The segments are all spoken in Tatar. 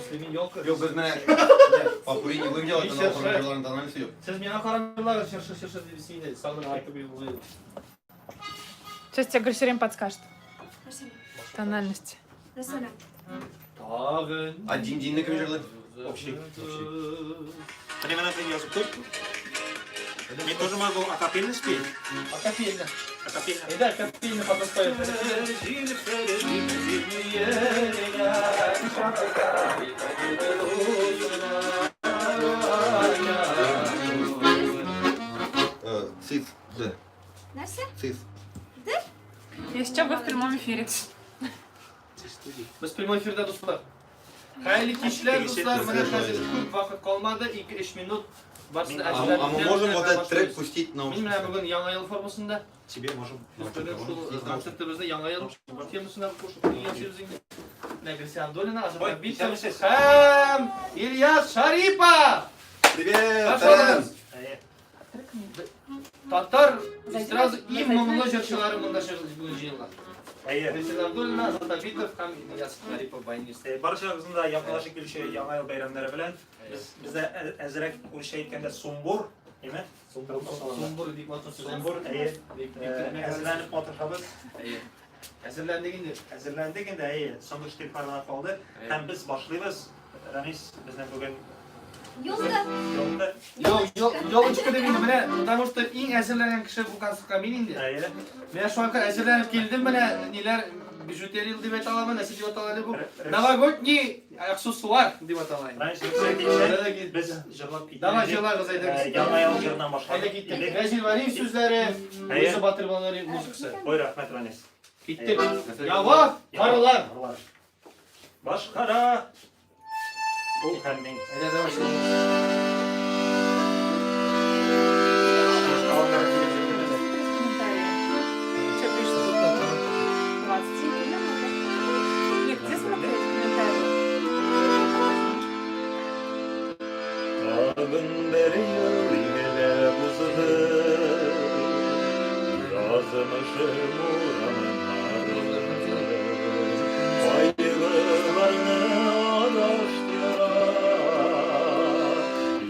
Мөслимин елка. Юк, без менә попурри не будем делать, Мин она чыршы. җырларның тональности юк. Сез миңа карап җырлагыз, чыршы, чыршы дип сине сагынып кайтып елый. Сейчас тебе Гульсерин подскажет. Тональность. Нәрсәне? Тагын. А Дин-Динне кем җырлый? Общий. Менә син язып куй. Мин тоже могу акапельно спеть. Акапельно. Акапельно. Әйдә, акапельно потом споем. Циф, Д. Нәрсә? Циф. Если что, вы в прямом эфире. Без прямой эфирда, дуслар. Хәерле кичләр, дуслар. Менә хәзер күп вакыт калмады. 2-3 минут. Барысы да А мы а мы әзерләнеп можем вот этот трек башлыйбыз. пустить на Мин менә бүген Яңа ел формасында. Тебе можем. Без бүген шул концертыбызны Яңа ел темасына кушып ясыйбыз инде. Менә Гөлсия Абдуллина, Азат Ой, Абитов исәнмесез. һәм Ильяс Шарипов. Привет! Башладыгыз. Әйе. Татар Зайди сразу на- иң зайди на моңлы җырчылары монда чыгып бүген җыелган. Әйе. Гөлсия Абдуллина, Азат Абитов һәм Ильяс Шарипов баянист. Барчагызны да якынлашып килүче Яңа ел бәйрәмнәре белән. Без бездә әзрәк урысча әйткәндә сумбур, әйме? Сумбур дип матур сүз. Сумбур, әйе. Бик- бик- Әзерләнеп маташабыз. Әйе. Әзерләндек инде. Әзерләндек инде, әйе. Соңгы штрихлар гына калды. Әйе. Һәм без башлыйбыз. Ранис безнең бүген Елка. елка. Йо, йо, елочка дип инде менә, потому что иң әзерләнгән кеше бу концертка мин инде. Әйе. Менә шуңа күрә әзерләнеп килдем, менә ниләр бижутерия дип әйтә аламын, нәрсә дип атала әле бу? Новогодний аксессуар дип атала инде. Ранис, рөхсәт итсәң, без җырлап киттек. Давай җырлагыз, әйдәгез. Яңа ел җырыннан башлап. Әйдә киттек. Рәзил Вәлиев сүзләре, Әйе. Муса Батыр балалары музыкасы. Ой, рәхмәт, Ранис. Киттек. Ява, карлар. Карлар. Башкара. Ул һәм мин. Әйдә, давай шул. Комментарии. Че пишется тут на том? 20. Нет, где смотреть комментарии? Тагын бер ел игеләп узды, Язмышым урамнары. Кайгыларны адаштыра,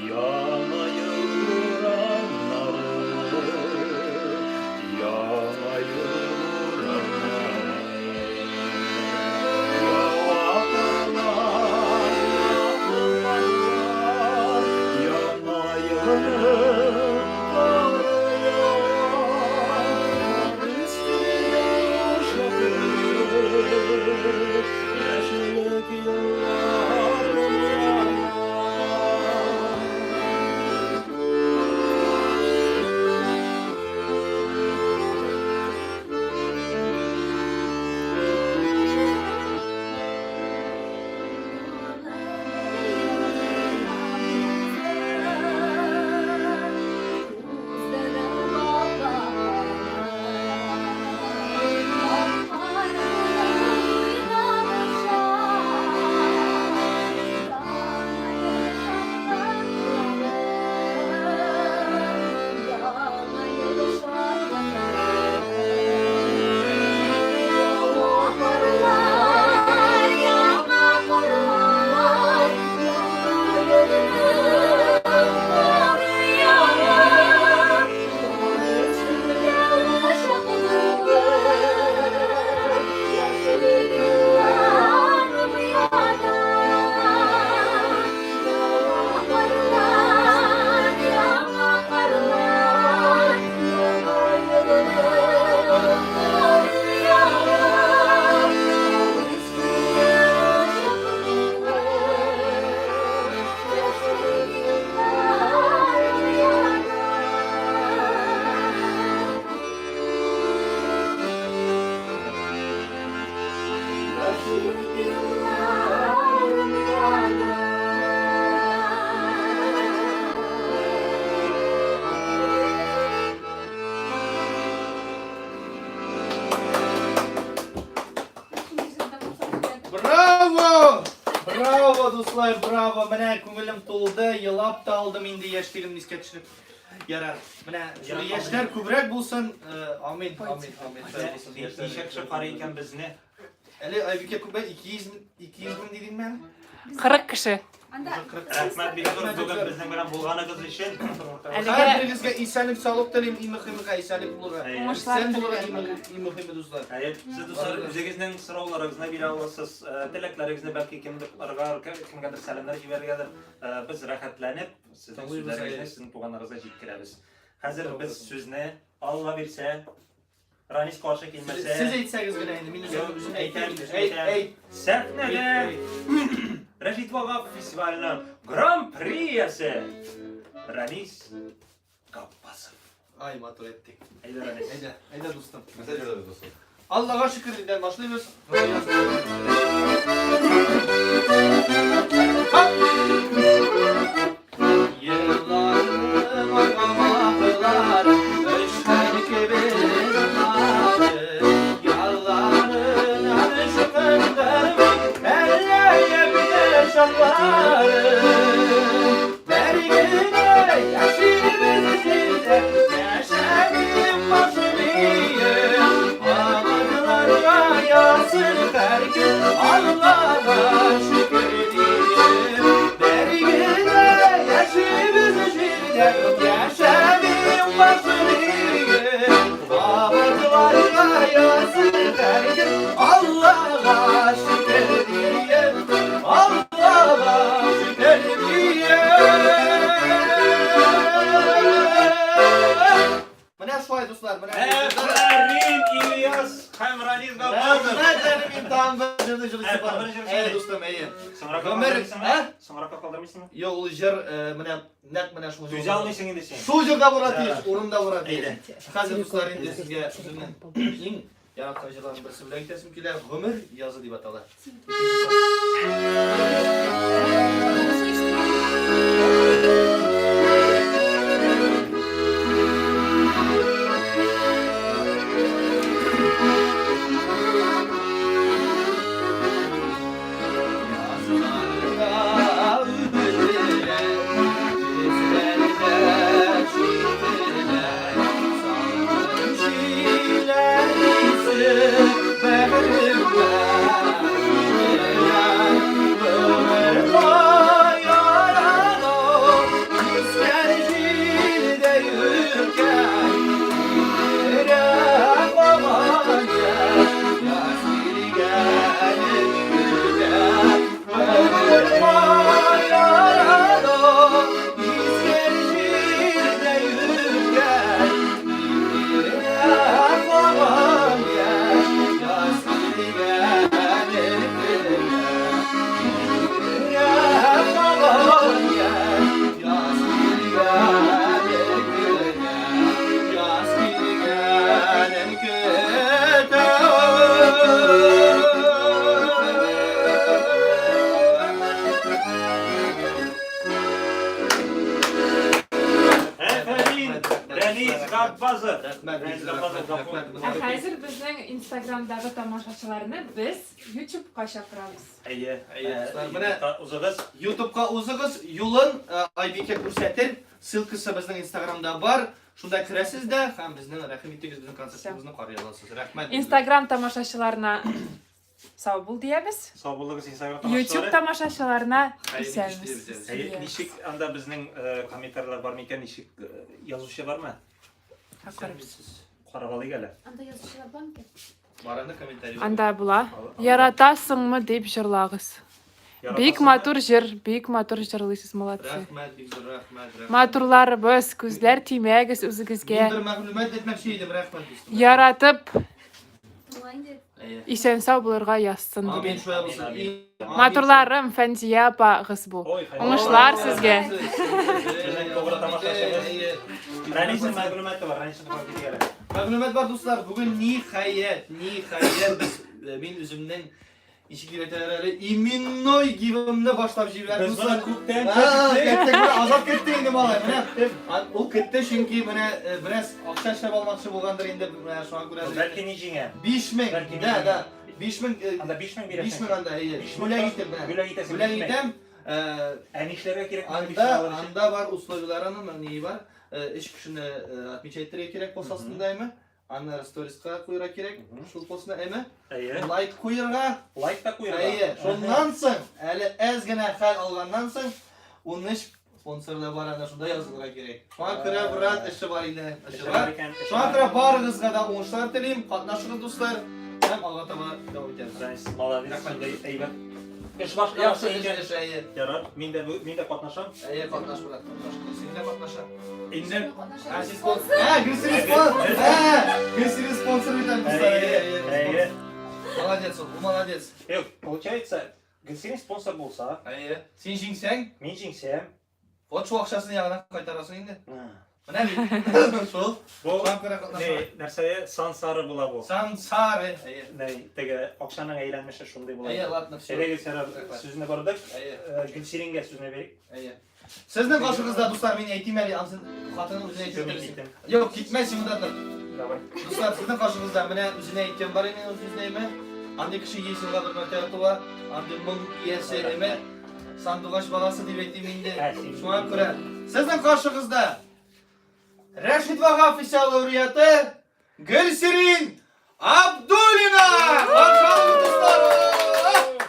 Яңа ел бураннары, Яңа ел бураннары. Ява карлар, ява Яңа елның кары ява, Кар өстендә шәфәкъ, Яшьлек елларым яна. Браво! Браво, дуслар, браво! Менә күңелем тулды, елап та алдым инде яшьлегемне искә төшереп. Ярар. Менә шундый яшьләр күбрәк булсын. Амин, амин, амин. Шулай булсын, яшьләр. Ничә кеше карый икән безне? Әле Айбикә күпме? 200 200 мең дидеңме әле? 40 кеше. Анда Рәхмәт бик зур бүген безнең белән булганыгыз өчен. Әлегә Һәрберегезгә исәнлек саулык телим, иң мөһиме исәнлек булырга. Уңышлар Исән булырга телим. иң мөһиме дуслар. Әйе, сез дуслар үзегезнең сорауларыгызны бирә аласыз, теләкләрегезне бәлки кемдерларга, кемгәдер сәламнәр җибәрергәдер. Без рәхәтләнеп сезнең Тыңлыйбыз, сүзләрегезне әйе. сезнең туганнарыгызга җиткерәбез. Хәзер без сүзне Алла бирсә, Ранис каршы килмәсә, Сез әйтсәгез генә инде, мин үзем үзем Әйтәм, әйтәм. Әйт, әйтәм. әйт. Сәхнәдә Рәшит Вагап фестиваленең Гран-приясе Ранис Габбасов. Ай, матур әйттек. Әйдә, Ранис. Әйдә, әйдә дустым. Нәрсә җырлыйбыз, дуслар? Аллага шөкер дидән башлыйбыз. Yıllarım argamadılar, öşten kibir Yalların alışkındır, elleye bir şartları. Dergine yaşir bizde, yaşadım başımı. Ağladılar yasın herkes, Allah'a şükür diye. Dergine yaşir bizde, yaşadım başımı. Ağladılar yasın herkes, Allah'a şükür diye. Allah'a şükür diye. Менә шулай, дуслар, менә. Әфәрин, Ильяс һәм Ранис Габбасов. Рәхмәт, мин тагын бер җырны җырлыйсы Ә, бар. тагын бер җыр Әйе, җырлый. дустым, әйе. Соңракка Гомер, калдырмыйсыңмы? ә? Соңракка калдырмыйсыңмы? Юк, ул җыр менә нәкъ менә шул Түзә алмыйсың инде син. Шул җырда булырга тиеш, урында булырга Әйдә. тиеш. Хәзер дуслар инде сезгә үземнең иң яраткан җырларым берсе белән әйтәсем килә. Гомер язы дип атала. Yazlarda öpüle, dizlerde çiftile, sardım çilesi, benim Әфәрин, Ранис Габбасов. Рәхмәт, Ранис Габбасов, рәхмәт, Ә хәзер безнең Инстаграмдагы тамашачыларны без YouTubeка чакырабыз. Әйе, Әйе, дуслар, менә- менә узыгыз. YouTubeка узыгыз, юлын Айбикә күрсәтер. Ссылкасы безнең Инстаграмда бар. Шунда керәсез дә һәм безнең рәхим итегез безнең концертыбызны карый аласыз. Рәхмәт. Инстаграм тамашачыларына сау бул диябез. Сау булыгыз Инстаграм YouTube тамашачылары. тамашачыларына Хәерле кич исәнмесез. телибез. Әйе, ничек анда безнең комментарийлар бар микән, ничек язучы бармы? Карыйбыз. Карап алыйк әле. Анда язучылар бар микән? Бар анда комментарий. Анда була. Яратасыңмы дип җырлагыз. Бик матур җыр, бик матур җырлыйсыз, молодцы. Рәхмәт, бик зур рәхмәт, рәхмәт. Матурларыбыз, күзләр тимәгез үзегезгә. Мин бер мәгълүмат әйтмәкче идем, рәхмәт дустым. Яратып, Тыңла инде. Әйе. исән сау булырга язсын Амин, диген. шулай булсын. Амин. Амин. Матурларым, Фәнзия апагыз бу. Ой, Фәнзия. Уңышлар сезгә. Безнең тугры тамашачыбыз. Ранисның мәгълүматы бар, Ранисның карап китик әле. Мәгълүмат бар, дуслар. Бүген ниһаять, ниһаять без мин үземнең ничек дип әйтәләр әле, именной гивымны башлап җибәрдем. Без моны күптән А, көттек. Кеттек, менә азат кетте инде малай. Менә ул кетте, чөнки менә бераз акча эшләп алмакчы булгандыр инде, менә шуңа күрә. Бәлки ни җиңә? 5000, Бәлки да, ни да. 5000 Анда 5000 бирәсең. 5000 анда, әйе. 5000 Бүләк итеп, менә. Бүләк итәсең. Бүләк 5000. итәм. Ә нишләргә кирәк? Анда анда бар условияләр аның, ни бар? Өч кешене отмечать итәргә кирәк пост астында әйме? Аннары сториска куярга кирәк. Шул постны әйме? Әйе. Лайк куярга. Лайк та куярга. Әйе. Шуннан соң, әле әз генә хәл алганнан соң, 13 спонсор да бар, ана шунда язылырга кирәк. Шуңа күрә, брат, эше бар инде. Эше бар. Шуңа күрә барыгызга да уңышлар телим. Катнашыгыз, дуслар. Һәм алга таба дәвам итәбез. Рәис, молодец, шундый әйбәт. Эш башка Яхшы эш, эш, әйе. Ярар, мин дә мин дә катнашам. Әйе, катнаш, брат, катнаш. Син дә катнаша. Инде Ә, син спонсор. Ә, Гөлсинә спонсор. Ә, Гөлсинә спонсор бит әле, дуслар. Әйе, әйе. Молодец ул, молодец. Юк, получается, Гөлсинә спонсор булса, Әйе. Син җиңсәң, мин җиңсәм. Вот шул акчасын ягына кайтарасың инде. Менә бит. Шул. Бу Шуңа күрә катнаша. не, нәрсә сансары була бу. Сансары. Әйе. Не, теге акчаның әйләнмеше шундый була. Әйе, ладно, все. Әйдәгез, Сара, сүзне бардык. Әйе. Гөлсирингә сүзне бирик. Әйе. Сезнең каршыгызда, дуслар, мин әйтим әле, ансын хатынын үзенә әйтеп Мин бетерсен. киттем. Юк, китмә, син монда тор. Давай. Дуслар, сезнең каршыгызда менә үзенә әйткән бар инде үз үзенә әйме. Андый кеше 100 елга бер мәртәбә туа, андый моң иясе әйме. Сандугач баласы дип әйтим инде. Ә, син- Шуңа күрә сезнең каршыгызда Рәшит Ваһапов лауреаты Гөлсирин Абдуллина! Каршы алыгыз, дуслар!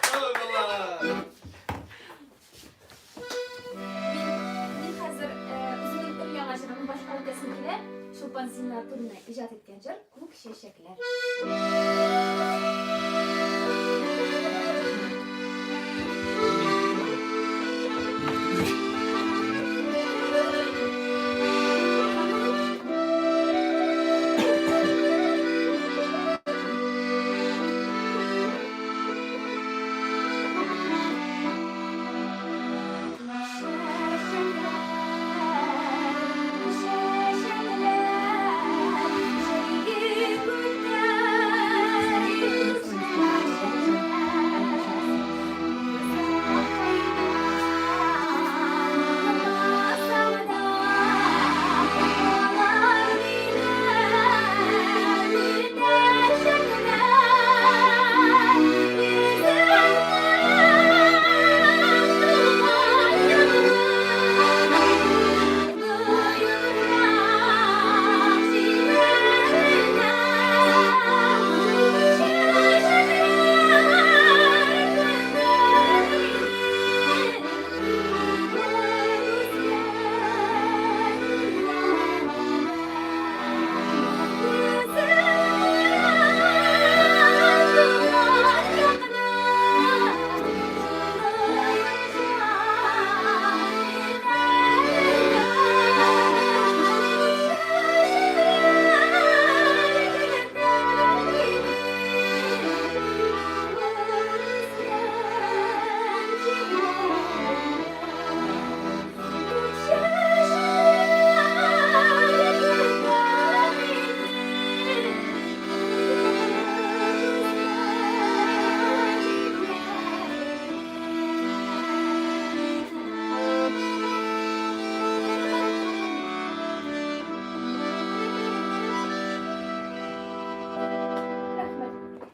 Мин хәзер үземнең өр-яңа җырымны башкарып итәсем килә. Чулпан Зиннатуллина иҗат иткән җыр Күк чәчәкләр.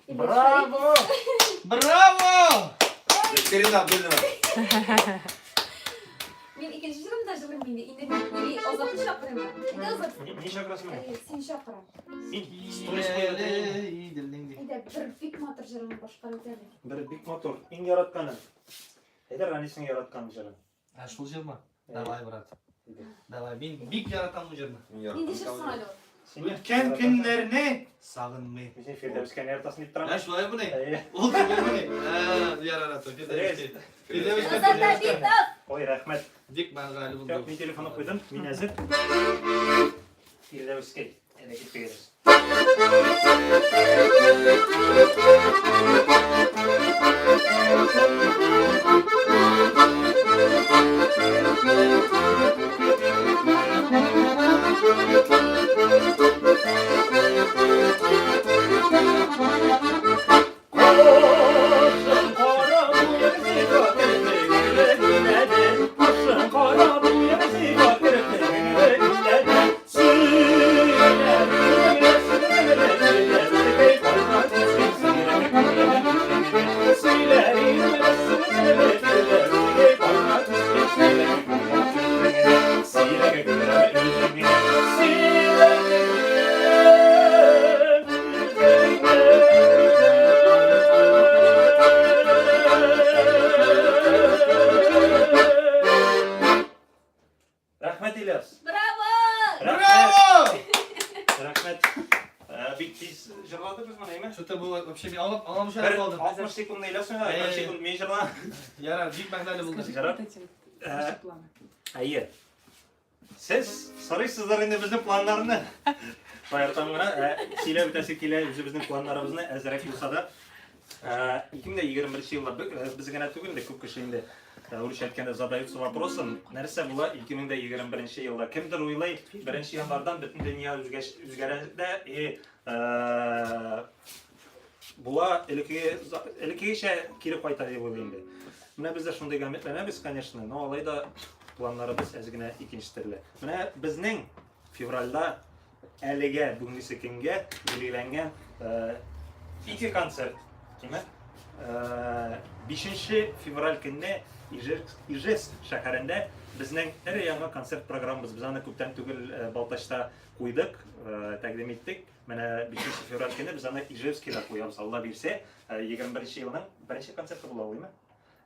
Браво! Браво! Гөлсирин Абдуллина. Мин икенче җырымда җырлыйм инде. Инде или Азатны чакырыйм. Инде Азат. Ни чакырасың мине? Син чакырам. Мин сторис куярга телим. Әйдә, бер бик матур җырыңны башкарып үтәле. Бер бик матур, иң яратканым. Әйдә, Ранисның яраткан җырын. Ә шул җырмы? Давай, брат. Давай, мин бик яратам бу җырны. Нинди җыр соң әле ул? Син Үткән көннәрне сагынмый. Мин син Фирдәүскә яратасың дип торам. Ә шулай бу ни? Әйе. Ул түгелмени? Ә, ярар, ата. Фирдәүскә. Фирдәүскә. Азат Абитов! Ой, рәхмәт. Бик мәгънәле Юк, булды. мин телефонны куйдым. Мин әзер. Фирдәүскә. Әйдә киттек. Вообще мин аңлап аңламыйча Бер калдым. 60 секунд әйләсең, бер Әй. секунд мин җырлам. Ярар, бик мәгънәле булды. Скажи, Ярар. вот эти Э, наши планы. Әйе. Сез сорыйсызлар инде безнең планнарны. Шаяртам гына, ә, сөйләп үтәсе килә үзебезнең планнарыбызны әзрәк булса да. Ә, 2021 елда без генә түгел инде, күп кеше инде урысча әйткәндә задаются вопросом, нәрсә була 2021 елда? Кемдер уйлый, 1 январьдан бөтен дөнья үзгәрә дә и була элеккеге элеккегечә кире кайта дип уйлый инде. Менә без дә шундый өметләнәбез, конечно, но алай да планнарыбыз әз генә икенче төрле. Менә безнең февральда әлегә бүгенгесе көнгә билгеләнгән ике концерт, димәк, 5 февраль көнне Ижевск шәһәрендә безнең өр-яңа концерт программабыз. Без аны күптән түгел Балтачта куйдык, тәкъдим иттек. Менә 5 февраль көне без аны Ижевскида куябыз, Алла бирсә, 21 елның беренче концерты була ул,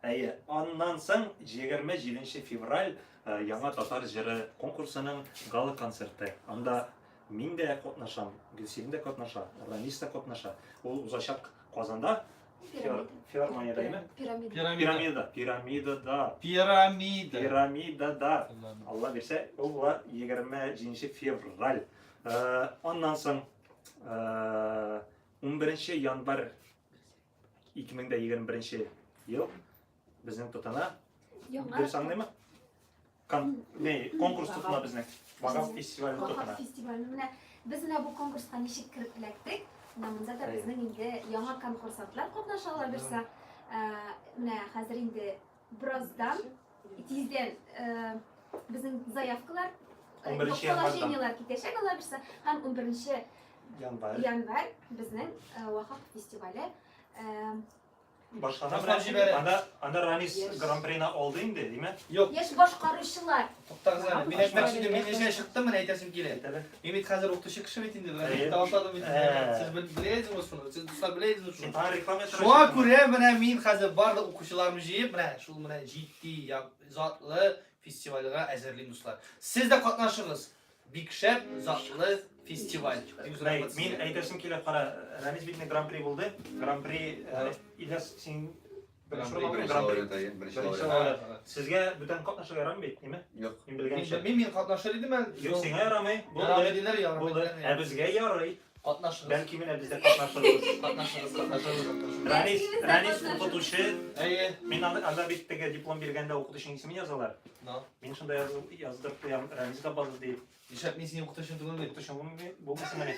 Әйе, аннан соң 27 февраль яңа татар җыры конкурсының гала концерты. Анда мин дә катнашам, Гөлсирин дә катнаша, Ранис та катнаша. Ул узачак Казанда. Филармониядә, әйеме? Пирамида. Пирамида. Пирамидада. Пирамида. Пирамидада. Алла бирсә, ул була 27 февраль. Аннан соң 11 январь 2021 ел безнең тотына. Яңа Дөрес аңлыймы? Кон, не, конкурс тотына безнең. Вагап фестивале Вахап тотына. фестивале. Менә без менә бу конкурска ничек кереп эләктек? Менә монда да Әйе. безнең инде яңа конкурсантлар катнаша ала бирсә. Менә хәзер инде бераздан тиздән безнең заявкалар, 11 январьдан. положениелар китәчәк ала бирсә һәм 11 Январь. январь безнең Вахап фестивале. Башлана Башлап җибәрә. Анда, анда Ранис гран-прины алды инде, димә? Юк, Яшь башкаручылар. туктагыз әле. Мин әйтмәкче идем, мин эшкә чыктым, менә әйтәсем килә. Әйтәле. Мин бит хәзер укытучы кеше бит инде, менә Әйе. әйтә башладым бит инде. Ә. Сез беләсезме шуны? Сез дуслар беләсезме Син шуны? тагын реклама ясарга Шуңа чыктың. күрә менә мин хәзер барлык укучыларымны җыеп, менә шул менә җитди, затлы фестивальгә әзерлим, дуслар. Сез дә катнашыгыз. Бик шәп, затлы фестиваль. Бик зур Бәй, рәхмәт мин сезгә. әйтәсем килә, кара, Ранис бит инде гран-при булды. Гран-при, Ильяс, син беренче Гран-при урын алдың, беренче гран-при. лауреат, әйе, беренче Беренче лауреат. лауреат. Сезгә бүтән катнашырга ярамый бит, ниме? Юк. Мин белгәнчә. Мин катнашыр идем әле. Юк, сиңа ярамый. Ярамый Булды. диләр, ярамый Булды. диләр. Ә безгә ярый. Катнашыгыз. Бәлки менә без дә катнашырбыз. Катнашыгыз, катнашыгыз, катнашыгыз. Ранис, Бәлки без дә Ранис катнашырбыз. укытучы. Әйе. Мин анда, анда бит теге диплом биргәндә укытучының исемен язалар. Но. Мин шунда яздырып куям, Ранис Габбазов дип. Нишләп мин синең укытучың түгел бит? Укытучың булмый, булмыйсың әле.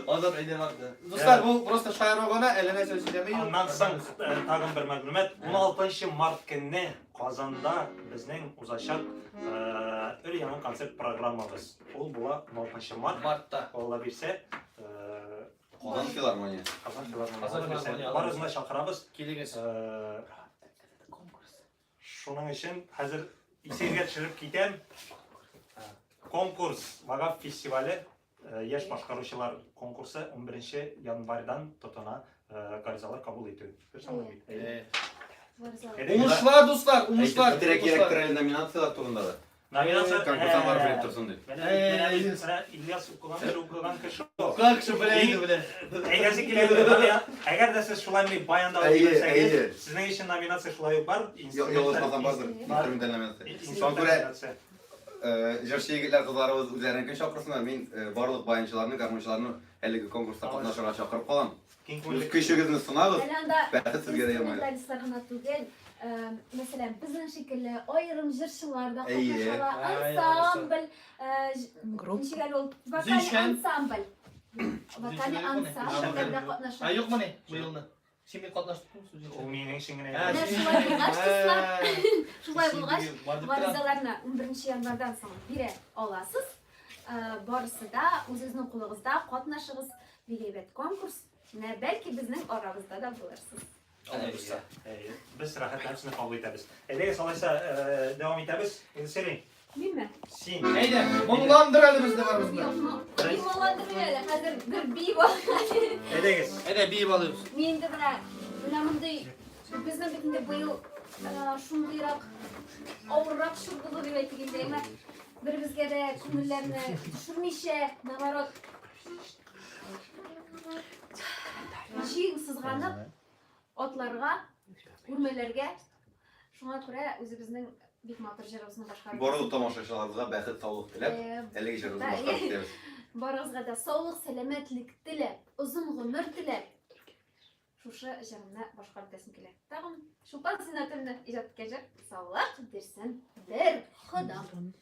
Азат әйдә барды. Дуслар, бу просто шаяру гына, әллә нәрсә сөйләмим. Аннан соң тагын бер мәгълүмат. 16 март көнне Казанда безнең узачак өр-яңа концерт программабыз. Ул була 16 март. Мартта. Алла бирсә, Казан филармония. Казан филармония. Казан филармония. Барыгызны да чакырабыз. Килегез. Шуның өчен хәзер исегезгә төшереп китәм. Конкурс Вагап фестивале яшь башкаручылар конкурсы 11 январьдан тотына гаризалар кабул итү. Дөрес аңлыйм бит? Әйе. Уңышлар, дуслар, уңышлар. Әйтеп бетерә кирәктер әле номинацияләр турында да. Номинация. Конкурсантлар белеп торсын дип. Менә менә Ильяс укыган кеше, укыган кеше. Укыган кеше белә инде, белә. Әйтәсе килә инде, әгәр дә сез шулай бит баянда алып Әйе, белсәгез, әйе. сезнең өчен номинация шулай ук бар. Ялгышмасам бардыр. Инструменталь номинация. Шуңа күрә җырчы егетләр, кызларыбыз үзләренекен чакырсыннар. Мин барлык баянчыларны, гармунчыларны әлеге конкурста катнашырга чакырып калам. Киң Үз күңелле. көчегезне сынагыз. Әле анда Бәхет сезгә дә елмаер. инструменталистлар гына түгел, мәсәлән, безнең шикелле аерым җырчылар да Әйе. катнаша ала, Ай, ансамбль, Группа. ничек әле ул, вокаль Зинчен. ансамбль. Вокаль Зинчен ансамбльләр дә катнаша. Ә юкмыни бу елны? Син бит катнаштың Ул минем өчен генә. Ә, Менә син- шулай булгач, дуслар, шулай Син булгач, диген, бар дип тора. гаризаларны 11 январьдан соң бирә аласыз. Барысы да үзегезнең кулыгызда, катнашыгыз. Бик әйбәт конкурс. Менә бәлки безнең арабызда да булырсыз. Алла боерса. Әйе. Без рәхәтләнеп сезне кабул итәбез. Әйдәгез, алайса, дәвам итәбез. Гөлсирин, Минме? син. Әйдә, моңландыр әле безне барыбызны. Юк, мин моңландырмыйм әле. Хәзер бер биеп алыйм. Әйдәгез. Әйдә, биеп алыйбыз. Мин инде менә менә мондый безнең бит инде быел шундыйрак авыррак чор булды дип әйтик инде. Әмма беребезгә дә күңелләрне төшермичә, наоборот. Җиң сызганып атларга, үрмәләргә. Шуңа күрә үзебезнең бик матур җырыбызны башкарып. Барлык тамашачыларыбызга бәхет, саулык теләп, әлеге җырыбызны башкарып китәбез. Барыгызга да саулык, сәламәтлек теләп, озын гомер теләп, шушы җырымны башкарып китәсем килә. Тагын Чулпан Зиннәтуллина иҗат иткән җыр Саулык бирсен бер Ходам.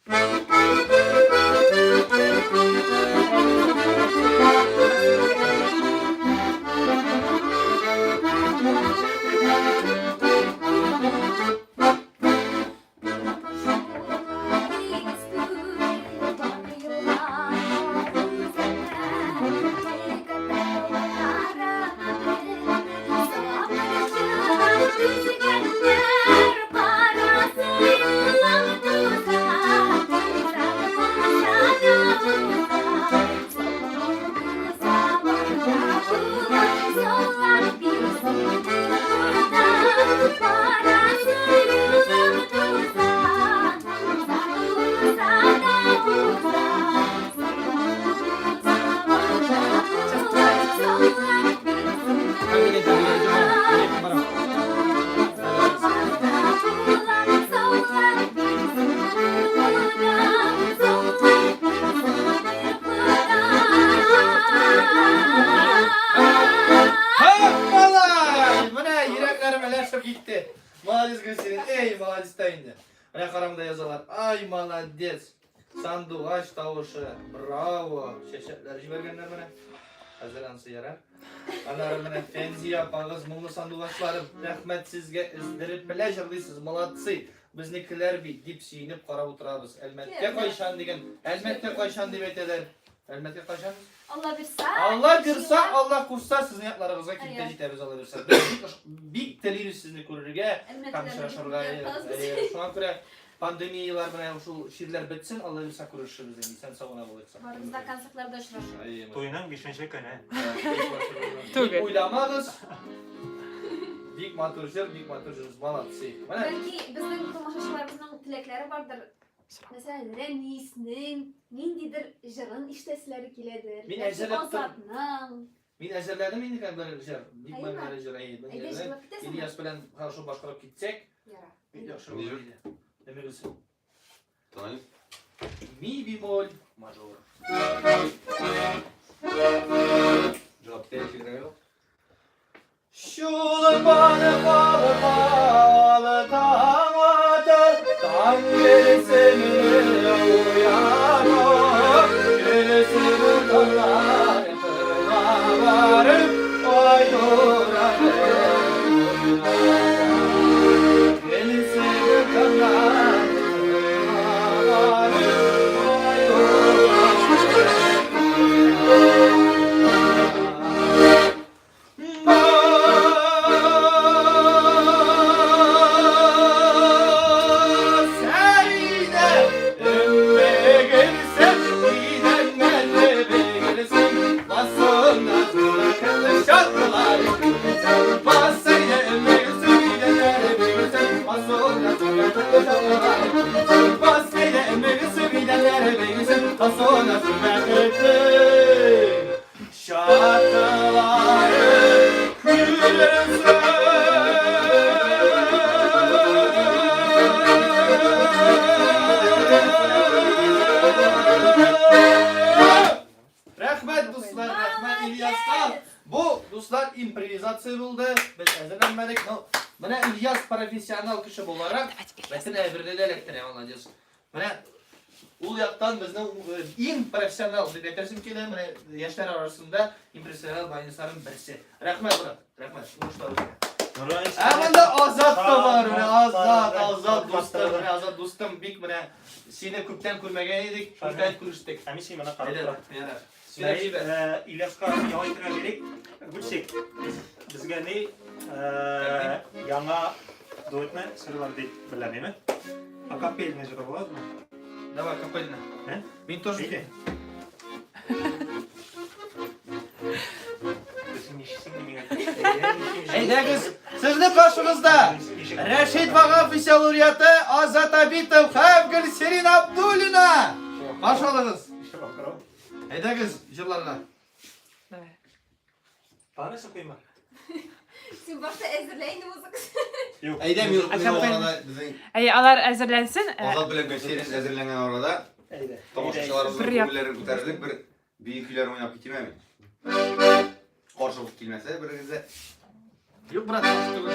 Менә йөрәкләрем әләшеп китте. Молодец, Гөлсирин. Эй, молодец та инде. Менә караңда язалар. Ай, молодец. Сандугач тавышы. Браво. Чәчәкләр җибәргәннәр менә. Хәзер ансы ярар. Аннары менә Фәнзия апагыз моңлы сандугачларым. Рәхмәт сезгә, өздереп белә җырлыйсыз. Молодцы. Безнекеләр бит дип сөенеп карап утырабыз. Әлмәткә кайчан дигән. Әлмәткә кайчан дип әйтәләр. Әлмәткә кайчан? Алла бирса. Алла бирса, Алла кушса, сезнең якларыгызга килеп тә җитәбез, Алла бирса. Без бик телибез сезне күрергә һәм очрашырга. Шуңа күрә пандемияләр белән шул чирләр бетсен, Алла бирса күрешербез инде, исән сау гына булыйк. Барыбыз да концертларда очрашырбыз. Туйның бишенче көне. Түгел. Уйламагыз. Бик матур җыр, бик матур җыр. Молодцы. Менә Бәлки безнең тамашачыларыбызның теләкләре бардыр. Мәсәлән, Рәмиснең ниндидер җырын ишетәселәре киләдер. Мин Бәлки әзерләп тор- Азатның. Мин әзерләдем инде бер җыр. Бик Әйеме? мәгънәле җыр. Әйе, мин Әйдә, әзерләдем. җырлап китәсеңме? Ильяс белән хорошо башкарып китсәк, Ярар. бик яхшы Ни булыр җыр? иде. Өмегез. Тональность? Ми бемоль мажор. Җавап китә яшь юк. Чулпан калкалы таң ата, таң гөлсемне уянып, гөлсем таңнар тырга барып, ай нураны Гөлсем таңнар тырга барып, ай нураны Şarkıları Рәхмәт, дуслар, рәхмәт Ильяска. Бу, дуслар, импровизация булды. Без әзерләнмәдек. Но менә Ильяс профессионал кеше буларак, бөтен әйберне дә эләктерә, молодец. Менә ул яктан безнең э, иң профессионал дип әйтәсем килә, менә яшьләр арасында иң профессионал баянистларның берсе. Рәхмәт, брат, рәхмәт. Уңышлар үзеңә. Ә монда Азат та бар, менә Азат, Азат дустым, менә Азат дустым, бик менә сине күптән күрмәгән идек, күптән күрештек. Ә мин сине моны карап Әйдә, торам. ярар. Сөйләп җибәр. Э, Ильяска яңа әйтергә бирик. Гульсик, безгә ни э, яңа дуэтны сырлар дип беләм, әйме? Акапельный җыры буладымы? Давай, капельно. Ә? Мин тоже. Әйдә. Син ничесең миңа? Әйдәгез, сезнең каршыгызда Рәшит Вагаф лауреаты Азат Абитов һәм Гөлсирин Абдуллина. Каршы алыгыз. Әйдәгез, җырларга. Давай. Таныйсың көйме? Син башта әзерлә инде музыкасын. Юк. Әйдә, мин Ә мин капель- арада безнең Әй, алар әзерләнсен. Азат белән Гөлсирин әзерләнгән арада Әйдә. тамашачыларыбызның Бер як- күңелләрен күтәрерлек бер бию көйләрен уйнап китим ә мин. Каршылык килмәсә берегез дә. Юк, брат, каршы түгел.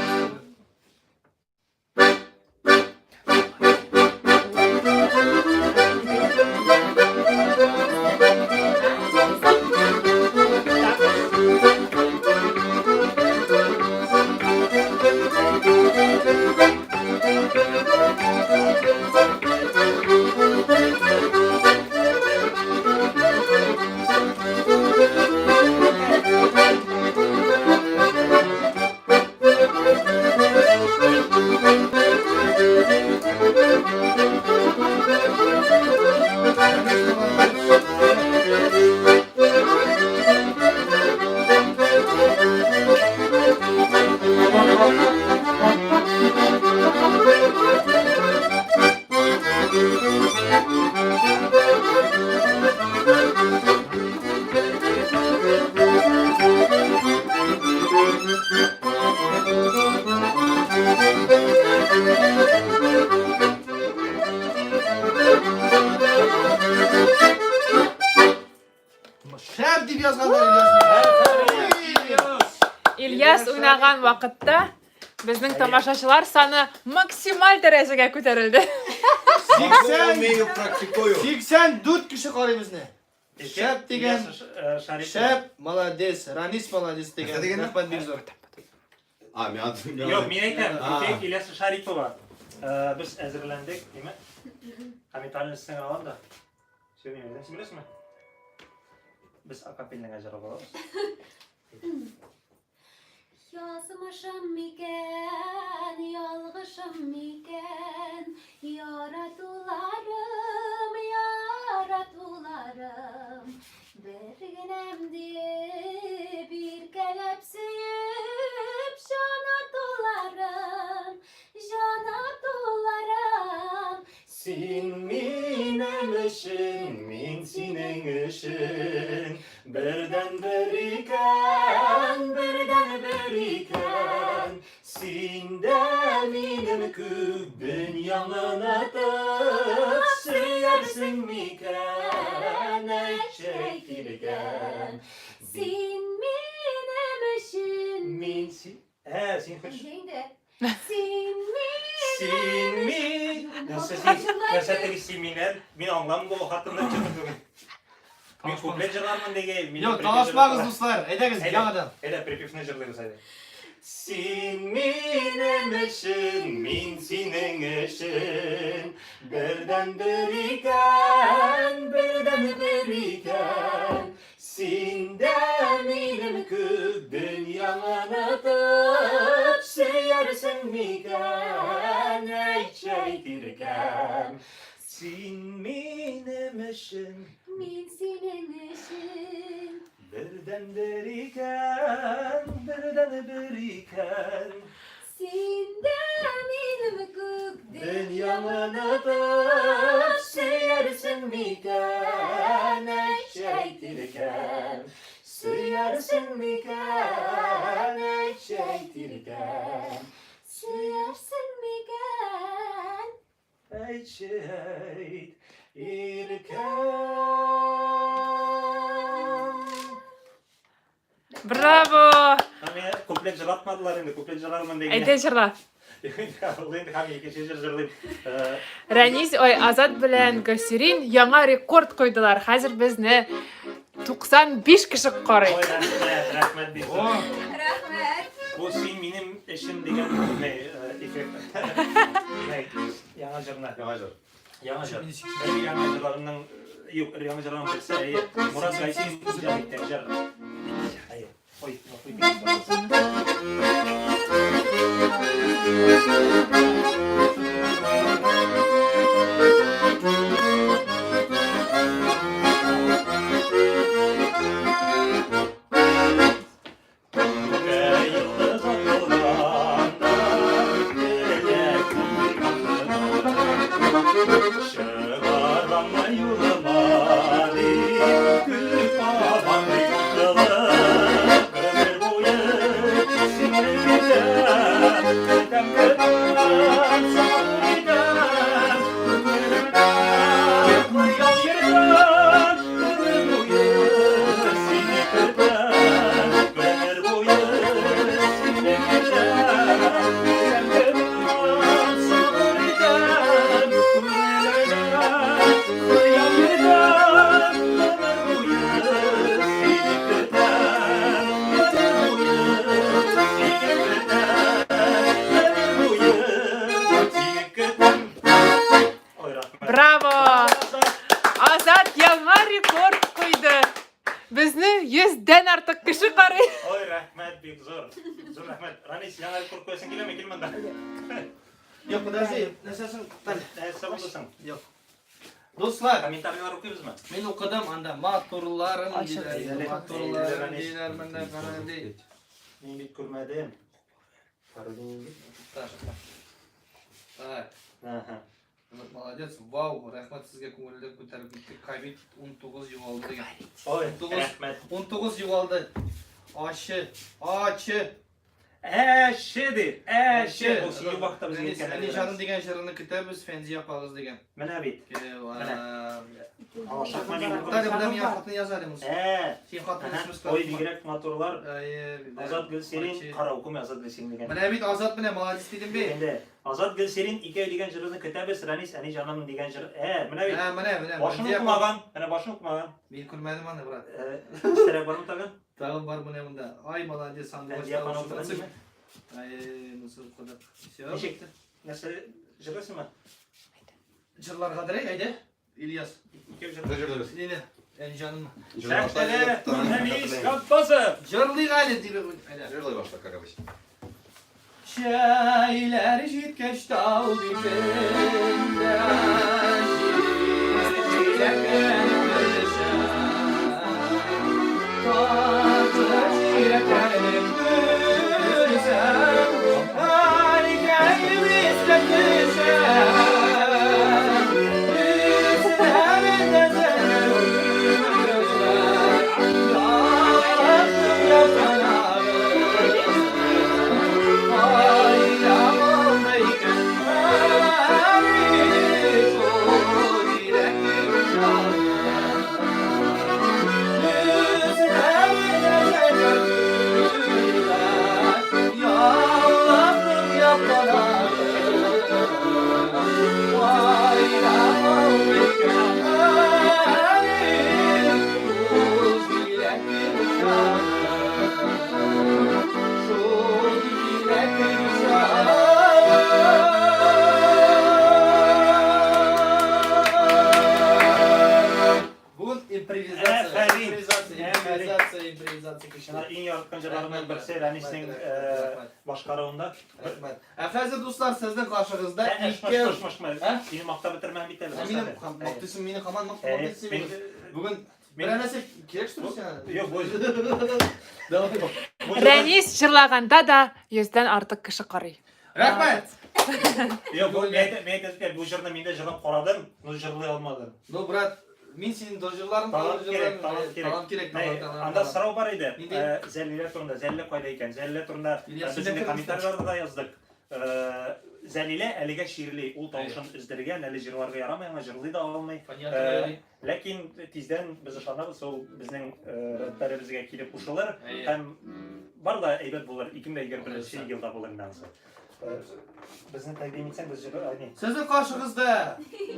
Шәп дип язганнар Ильясны. Ильяс уйнаган вакытта безнең тамашачылар саны максималь дәрәҗәгә күтәрелде. 80 Умею, практикую. 84 кеше карый безне. Шәп дигән, Шәп. шәп, молодец, Ранис молодец дигән. Нәрсә дигән? Рәхмәт бик зур. А, мин Юк, мин әйтәм, А. Ильяс Ильяс Шарипова. Без әзерләндек, димә. Комментарийны алам да. Сөйләмим, үзең син беләсеңме? Без акапельныйга җырлап алабыз. Язмышым микән, ялгышым микән, яратуларым, яратуларым. Бер генәм дип, иркәләп сөеп, җанатуларым, җанатуларым. Син минем өчен, мин синең өчен, бердән бер икән, бердән бер икән. Син дә минем күк дөньямны онытып, сөярсең микән, әйтче килгән. Син минем өчен. Мин син... Ә, син хуш. Әйдә инде. Син минем Син мин... Нәрсә син, нәрсә теге син миннән, мин аңлам бу хатынны чыгып бүген. Мин куплет җырлармын дигән. минем Юк, припев талашмагыз, җырлармын. дуслар. Әйдәгез, Әйдә. яңадан. Әйдә, припевны җырлыйбыз, әйдә. Син минем өчен, мин синең өчен, бердән бер икән, бердән бер икән. Син дә минем күк дөньяңны онытып, сөярсең микән, әйтче әйтиркән. Син минем өчен, Мин синең өчен. бердән бер икән, бердән бер икән. Син дә минем күк Дөньяңны онытып, сөярсең микән, әйтче әйтиркән. Сөярсең микән, әйтче әйтиркән. Сөярсең микән? Әйтче әйт, иркән. Браво! Миңа куплет җырлатмадылар инде, куплет җырлармын дигән. Әйдә җырла. Ул инде һәм икенче җыр җырлыйм. Рәнис, ой, Азат белән Гөлсирин яңа рекорд куйдылар. Хәзер безне 95 кеше карый. Ой, рәхмәт, рәхмәт бик зур. Рәхмәт. Бу син минем эшем дигән не, эффект. Не, яңа җырны. Яңа җыр. Яңа җыр. Әлеге яңа җырларымның юк, яңа җырларымның берсе, әйе. Мурат Гайсин иҗат иткән җыр. Әйе. Ой, ой, Күккә йолдыз атылганда, теләк Чыгарганмы юлыма дип, көлеп калган бик кылып, гомер Браво! Азат яңа рекорд куйды. Безне 100дән артык кеше карый. Ой, рәхмәт, бик зур. Зур рәхмәт. Ранис, яңа рекорд куясың киләме? Кил монда. Юк, подожди, нәрсәсен туктале. Нәрсә булды соң? Юк. Дуслар, Комментарийлар укыйбызмы? мин укыдым анда матурларым диләр, матурларым диләр, монда кара ди. Мин бит күрмәдем. Так. Так. Ага. Молодец, вау, рәхмәт сезгә күңелле күтәреп киттек. Ковид 19 югалды дигән. Ой, 19 рәхмәт. 19 югалды. Ачы, ачы. Әше ди, әше. Бу синең вакытта безгә Әни әйткән. Әни җаным дигән җырны көтәбез, Фәнзия апагыз дигән. Менә бит. Туктале, менә миңа хатны язар әле монысы. Ә. Син хатны смс Ой, бигрәк матурлар. Азат Гөлсирин, Ачы. кара укымый Азат Гөлсирин дигән. Менә бит Азат менә молодец дидем бит. Инде Азат Гөлсирин икәү дигән җырны көтәбез, Ранис әни җаным дигән җыр. Ә, менә бит. Ә, менә, менә. Башын Фәнзия апа. укымаган, менә башын укымаган. Мин күрмәдем аны, брат. Истәрәк бармы тагын? Тагын бар менә монда. Ай, молодец, сандугач Фәнзия апаны тавышы. укыдың димме? Ай, монысы укыдык. Всё. Ничек? Нәрсә җырлыйсыңмы? Җырларга дерек, әйдә. Ильяс. Икәү җырлыйбыз. Без җырлыйбыз. Нинә, әни җаным. Сәхнәдә Рәмис Габбасов. Җырлыйк әле дип әйдә. Җырлый башла, как обычно. Чәйләр җиткәч тау битендә җиләкләр пешә. Татлы җиләкләрне күрсәм, әнкәем искә төшә. Өсләрендә зәңгәр күзләр, ялкын яфрагы. Бүген импровизация, Афәрин. импровизация, импровизация, импровизация Чынлап көчле. иң яраткан җырларымның берсе Рәниснең Рәхмәт, рәхмәт. башкаруында. Рәхмәт. Ә хәзер дуслар сезнең каршыгызда Ә, ике шмаш, шмаш, Ә? Сине мактап бетермәм бит әле. Ә минем мактыйсың, мине һаман мактап Ә, мактыйсың. мин- Бүген берәр нәрсә кирәк что ли сиңа? Юк, бу Давай. бу җырны- Рәнис җырлаганда да 100дән артык кеше карый. Рәхмәт. Юк, бу мин әйтә- мин әйтәсем, бу җырны мин дә җырлап карадым, но җырлый алмадым. Ну, брат, мин синең җырларың Талант кирәк, талант кирәк. Талант кирәк, Менә, талант, талант. Анда сорау бар иде. Нинди? Зәлилә турында. Зәлилә кайда икән? Зәлилә турында Ильяс, без инде син дә комментарийларда да яздык. Зәлилә әлегә чирли, ул тавышын өздергән, әле җырларга ярамый, аңа җырлый да алмый. Понятно. Ләкин тиздән без ышанабыз, ул безнең рәтләребезгә килеп кушылыр Әйе. һәм бар да әйбәт булыр. 2021 елда булыр инде анысы. Безне тәкъдим итсәң, без җырлар, ни. Сезнең каршыгызда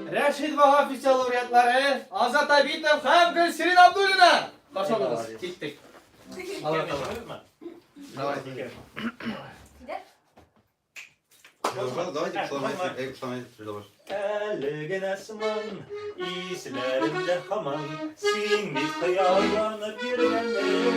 Рәшид Ваһап фестиваль лауреатлары Азат Абитов һәм Гөлсирин Абдуллина. Каршы алыгыз. Киттек. Алга таба. Давай. Икәү. Давайте, кушламай, җырлый баш. Әле генә сыман, исләремдә һаман, син бит хыялланып йөргәннең.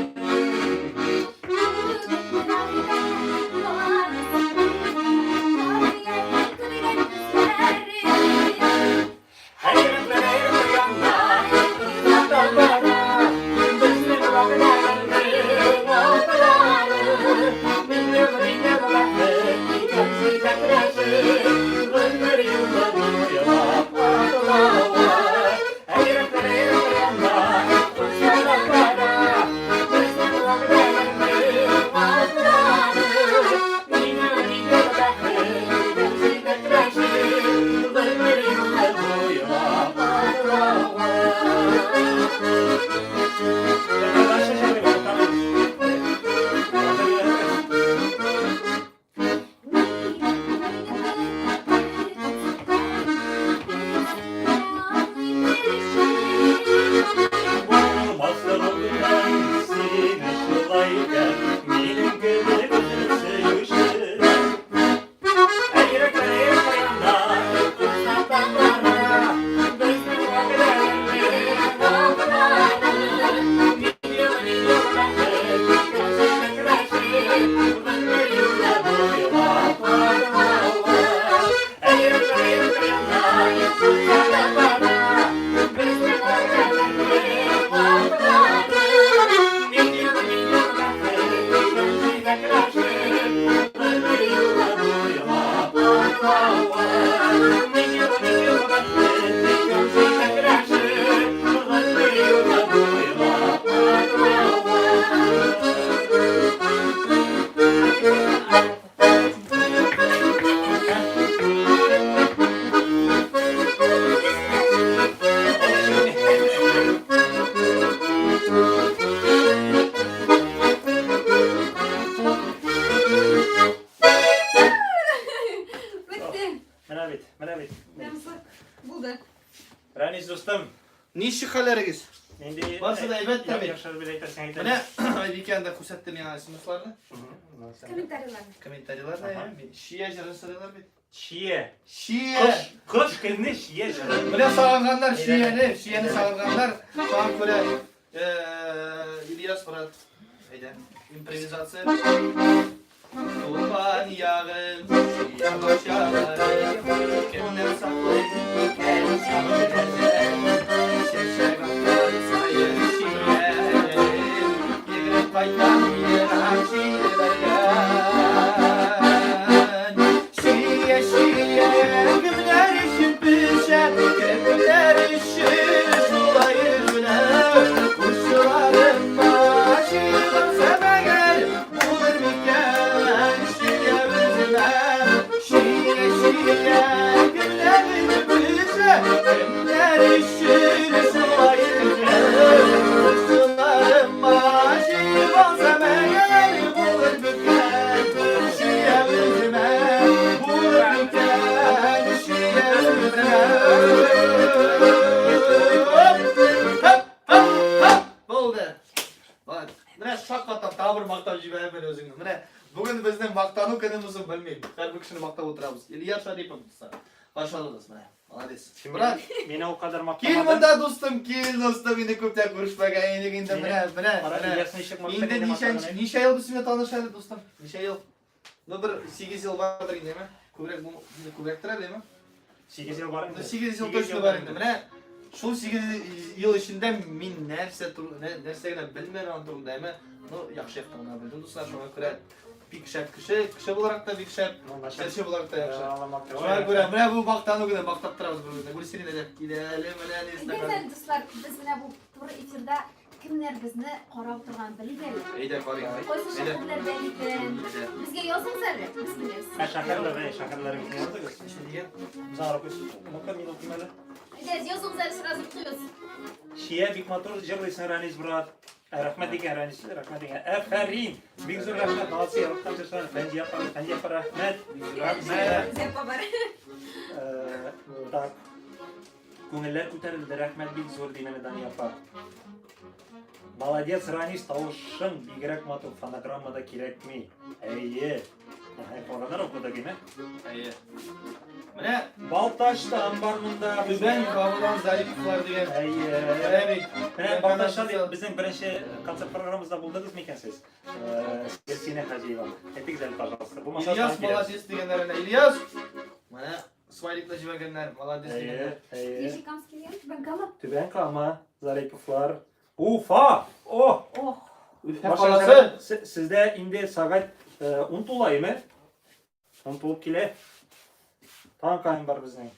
Бетте. Менә бит, менә бит. Булды. Ранис дустым. Ничек хәлләрегез? Нинди Барысы да әйбәт тә бит. Яхшы бит әйтәсең әйтә. Менә Айбикә анда күрсәтте миңа смсларны. Комментарийларны. Комментарийларны, ә, чия җырын сорыйлар бит. Чия. Чия. Кыш, кыш көне чия җыры. Менә сагынганнар чияне, чияне сагынганнар. Шуңа күрә Ильяс брат, әйдә, импровизация. Туган ягым, чия бакчалары, кемнәр саклый икән сагынырны? Чәчәк аткан саен чияләрем, йөгереп кайтам ерак җирләрдән. Чия, чия, кемнәр өчен пешә, кемнәр өчен шулай өзелә? Кушыларыма чыгып мәгәр, булыр микән чия үземә? Чия, чия, кемнәр өчен пешә, кемнәр өчен шулай өзелә? Кушыларыма чыгып мәгәр, булыр микән чия үземә? Булыр микән чия үземә? Хоп, хоп, хоп! Булды. Вот. Менә шаккатам, тагы бер мактап җибәрәм әле үзеңне. Менә бүген безнең мактану көнебезме белмим. Һәрбер кешене мактап утырабыз. Илья Шарипов дуслар. Каршы алыгыз менә. Молодец. Брат, Мине ул кадәр кил мактамады. монда дустым, кил дустым, инде күптән күрешмәгән идек инде. Менә, менә, Кара, менә. Ильясны ничек мактап, Инде мине ничә мактаган, ничә ел без синең таныш әле, дустым? Ничә ел? Ну бер 8 ел бардыр инде, әме? Күбрәк бу күбрәктер әле, әме? 8 ел бар инде. 8 ел точно бар инде. Менә шул 8 ел эчендә мин нәрсә нәрсә генә белмәдем аның турында, әмма ну яхшы яктан гына белдем, дуслар, шуңа күрә бик шәп кеше, кеше буларак та бик шәп, кеше буларак та яхшы. Шуңа күрә менә бу мактану гына мактап торабыз бер-беребезне. Гөлсирин әле килә әле, менә әле Әйдәгез әле, дуслар, без менә бу туры эфирда кемнәр безне карап торган белик әле. Әйдә карыйк. Кайсы шәһәрләрдә икән? Безгә языгыз әле, без беләбез. Ә шәһәрләр, әй, шәһәрләрегезне языгыз. Ничә дигән? Без аңа күз. Ну-ка, мин укыйм әле. Әйдәгез, языгыз әле, сразу укыйбыз. Чия бик матур җырлыйсың, Ранис брат. Ә, Рәхмәт икән, Ранис, рәхмәт икән. Афәрин! Бик зур рәхмәт, молодцы, яраткан җырчылар. Фәнзия апа, Фәнзия апа, рәхмәт. Рәхмәт. Фәнзия апа бар. Э, Так. Күңелләр күтәрелде, рәхмәт бик зур, ди менә Дания апа. Молодец, Ранис, тавышың бигрәк матур, фонограмма да кирәкми. Әйе. Әһә, Калганнар укыды, димә. Әйе. Менә Балтачтан бар монда. Түбән Камадан Зариповлар дигән. Әйе. Менә бит. Менә Балтачта дип безнең беренче концерт программабызда булдыгыз микән сез? Гөлсинә Хаҗиева. Әйтегез әле, пожалуйста. Булмаса, Ильяс тагын киләбез. молодец дигәннәр әнә. Ильяс! Менә смайликны җибәргәннәр. Молодец Әйе, дигәннәр. әйе. Нижнекамский дигән, Түбән Кама. Түбән Кама, Зариповлар. Уфа! О! Ох, Уфа каласы. Сездә инде сәгать 10 тула, әйме? 10 тулып килә. Тагын кайын бар безнең.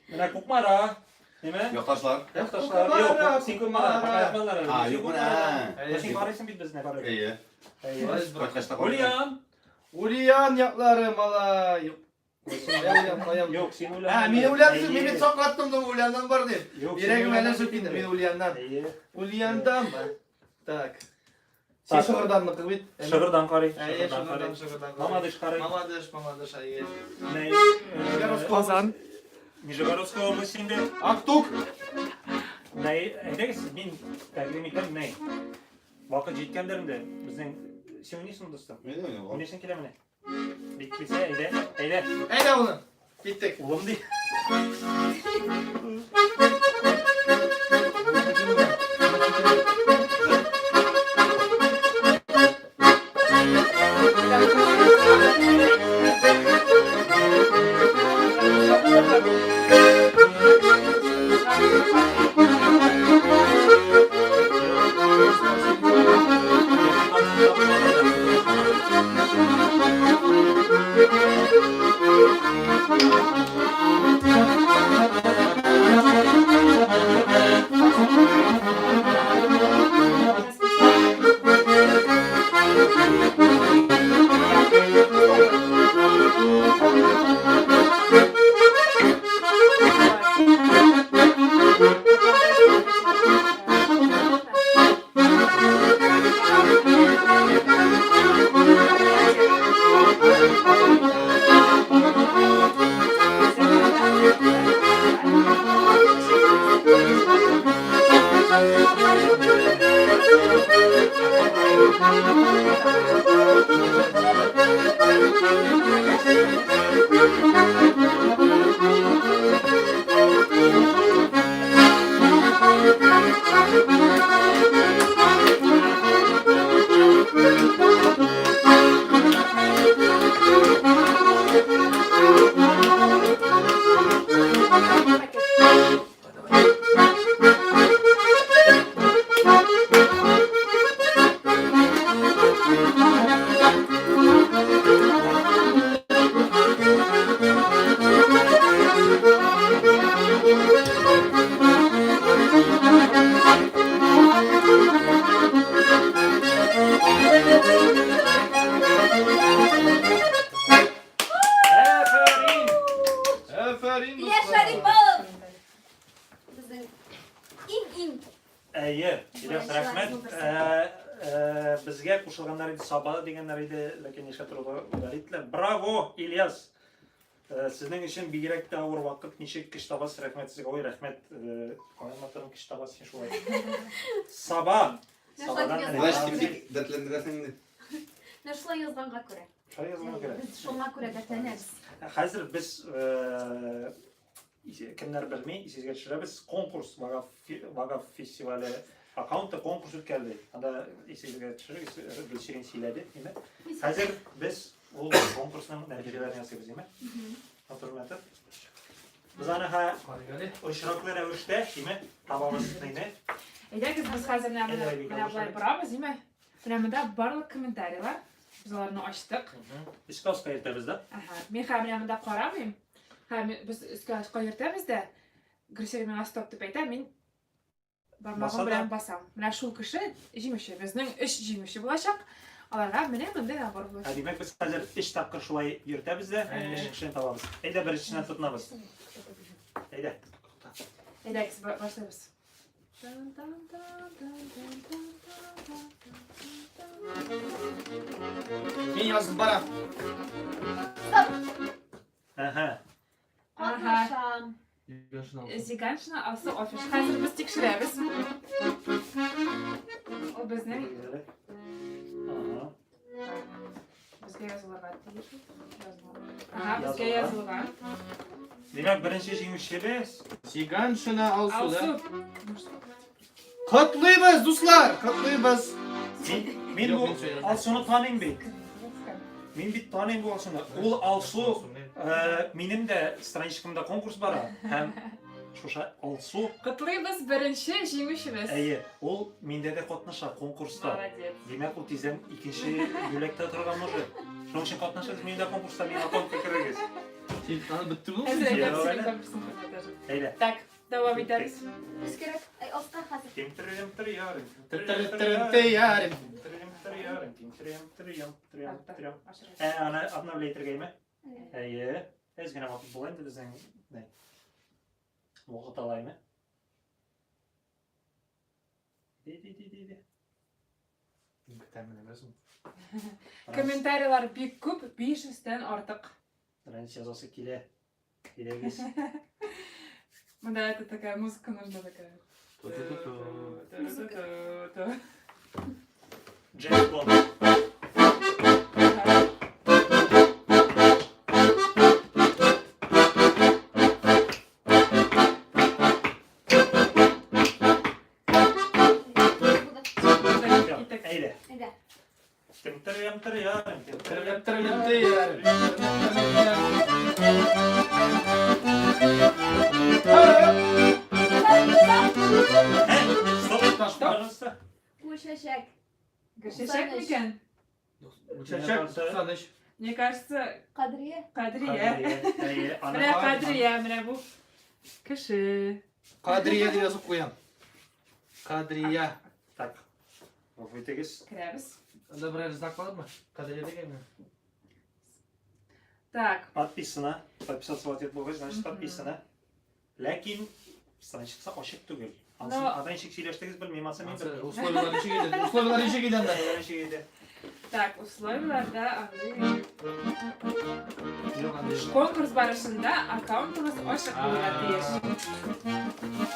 Менә Кукмара. Ниме? Якташлар. Якташлар. Юк, син Кукмара, Кукмара. А, юк, менә. Син карыйсың бит безне, барыбер. Әйе. Әйе. Молодец, брат. Кайткач та карыйм. Ульян. Ульян яклары, малай. Юк. Ульян, каям. Юк, син Ульян. Ә, мин Ульянсың, мин бит саклаттым да Ульяннан бар дип. Юк, син Йөрәгем әллә Ульяннан шул мин Ульяннан. Әйе. Ульянданмы? Так. Син Так. Шыгырданныкы бит. Шыгырдан карый. Әйе, Шыгырдан Шыгырдан, карый. Шыгырдан. Мамадыш карый. Мамадыш, Мамадыш, әйе. Ней, Казан. Нижегородская область инде. Актук. Ней, әйдәгез, мин тәкъдим итәм, ней. Вакыт җиткәндер инде. Безнең син уйныйсыңмы, дустым? Мин уйныйм. Уйныйсың килә менә. Бик килсә, әйдә, әйдә. Әйдә улым. Киттек. Улым ди. Афәрин! Афәрин, Ильяс дуслар. Шарипов! Безнең иң-иң Әйе, Ильяс, рәхмәт. Баянчыларыбызның берсе. Ә, ә, Безгә кушылганнар иде, Саба дигәннәр иде, ләкин нишләптер удалителәр. Браво, Ильяс! Ә, Сезнең өчен бигрәк тә авыр вакыт, ничек көч табасыз, рәхмәт сезгә. Ой, рәхмәт. Ә, Каян матурым көч табасыз син шулай. Саба! Менә шулай Сабадан дип менә. Значит, син бик дәртләндерәсең инде. Менә шулай язганга күрә. Шулай язганга күрә. Без шуңа күрә дәртләнәбез. Хәзер без э, кемнәр белми, исегезгә төшерәбез, конкурс Вагав Вагав фестивале аккаунты конкурс үткәрде. Анда исегезгә төшерегез, Гөлсирин сөйләде, димәк. Хәзер без ул конкурсның нәтиҗәләрен ясыйбыз, димәк. Матур мәтер. Без аны ха очраклы рәвештә, димәк, табабыз нәйне. Әйдәгез, без хәзер менә Әйдә, менә бик менә болай алышабыз. борабыз, димә. Менә монда барлык комментарийлар. Без аларны ачтык. Өскә аска йөртәбез дә. Ага. Мин хәзер менә монда карамыйм. Һәм без өскә аска йөртәбез дә. Гөлсирин миңа стоп дип әйтә, мин бармагым Баса да. белән басам. Менә шул кеше җиңүче. Безнең өч җиңүче булачак. Аларга менә мондый набор Ә булачак. димәк, без хәзер өч тапкыр шулай йөртәбез дә, өч кешене табабыз. Әйдә, беренчесеннән тотынабыз. Әйдә. Әйдәгез, башлыйбыз. Мин язып барам. Әһә. Катнашам. Зиганшина Алсу офис. Хәзер без тикшерәбез. Ул безнең Ага. безгә язылырга тиеш. Ага, безгә язылган. Димәк, беренче җиңүчебез Зиганшина Алсу, да? Алсу. Котлыйбыз, дуслар, котлыйбыз. Мин, мин Юк, бу мин сөйләмим. Алсуны таныйм бит. Мин бит таныйм бу Алсуны. Ул Алсу, э, минем дә страничкамда конкурс бара һәм шушы Алсу, Котлыйбыз беренче җиңүчебез. әйе, ул миндә дә катнаша конкурста. Молодец. Димәк, ул тиздән икенче бүләктә торырга может. Шуның өчен катнашыгыз минем дә конкурста, миңа аккаунтка керегез. Син аны бетте Әзер ме? әйтәм, Ярар синең әле. конкурсың тоже. Әйдә. Так, дәвам итәбез. Без кирәк. Ай, аска хәзер. Тим-трим трим Тер-тер-тер-тер-ярим. Трим трим тим трим трим трим трим. Ашырабыз. Ә, аны обновлять итәргә Әйе. Әз генә вакыт була инде безнең. Ни? Вакыт алаймы? Ди ди ди ди ди. Көтәм менә безне. Комментарийлар бик күп, 500 тән артык. Рәнис язасы килә. Киләгез. Монда это такая музыка нужна такая. Ту-ту-ту-ту. Ту-ту-ту-ту. Джеймс Бонд. Ага. Булды. Киттек. Әйдә. Әйдә. Тим трим трим тим трим Тер-тер-тер-тер-ярим. Стоп, Стоп. пожалуйста. Бу чәчәк. Гөлчәчәк микән? Чәчәк 93. Мне кажется, Кадрия. Кадрия. Әйе, аны Менә Кадрия, менә бу кеше. Кадрия дип язып куям. Кадрия. Так. Гафу итегез. Керәбез. Анда берәр знак бармы? Кадрия дигәнме? Так, Подписано. Подписаться в ответ булгач, значит, подписано. Ләкин страничкасы ачык түгел. Ансын Но- анда ничек сөйләштегез белмим, ансы мин белмим. Условиялар ничек иде? Условиялар ничек иде анда? Условиялар ничек иде? так, условияларда андый Юк, анда юк. конкурс барышында аккаунтыгыз ачык булырга тиеш.